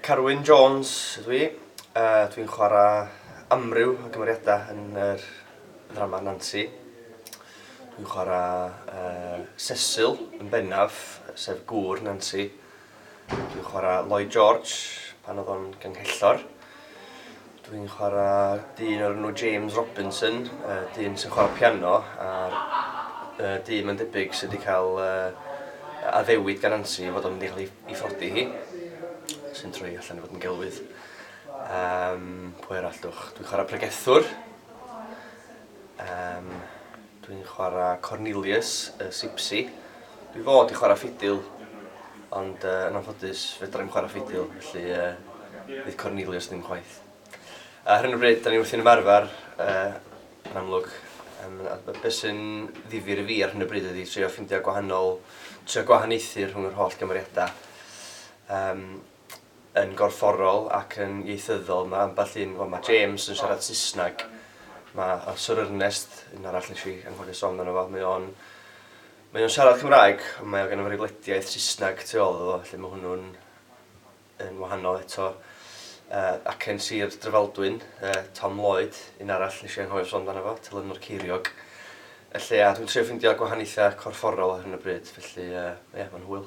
Carwyn Jones ydw i. Uh, dwi'n chwarae amryw o gymeriadau yn yr ddrama Nansi. Dwi'n chwarae uh, Cecil yn bennaf, sef gŵr Nansi. Dwi'n chwarae Lloyd George pan oedd o'n ganghellor. Dwi'n chwarae dyn o'r enw James Robinson, uh, dyn sy'n chwarae piano, a'r uh, dyn mae'n debyg sydd wedi cael uh, addewid gan Nancy fod o'n mynd i chael ei, ei phrodi hi, sy'n troi allan i fod yn gelwydd. Um, pwy arall dwch? Dwi'n chwarae pregethwr. Um, Dwi'n chwarae Cornelius, y Sipsi. Dwi fod i chwarae ffidil, ond uh, yn anffodus fedra i'm chwarae ffidil, felly uh, fydd Cornelius ddim chwaith. A ar hyn o bryd, da ni wrthi'n ymarfer, uh, yn amlwg. Um, a beth sy'n ddifyr i fi ar hyn o bryd ydy trio ffindio gwahanol, trio gwahaniaethu rhwng yr holl gymeriadau. Um, yn gorfforol ac yn ieithyddol. Mae ambell un, wel mae James yn siarad Saesneg, mae o Syr Ernest, un arall nes i anghofio sôn amdano fo, mae o'n mae o'n siarad Cymraeg, ond mae o genno fo ryw wlediaeth Saesneg tu ôl iddo fo, felly mae hwnnw'n yn wahanol eto. Uh, acen Sir Drefaldwyn, uh, Tom Lloyd, un arall nes i anghofio sôn amdano fo, telynor Ceiriog. Felly, a dwi'n trio ffeindio gwahaniaethau corfforol ar hyn o bryd, felly, uh, ie, yeah, mae'n hwyl.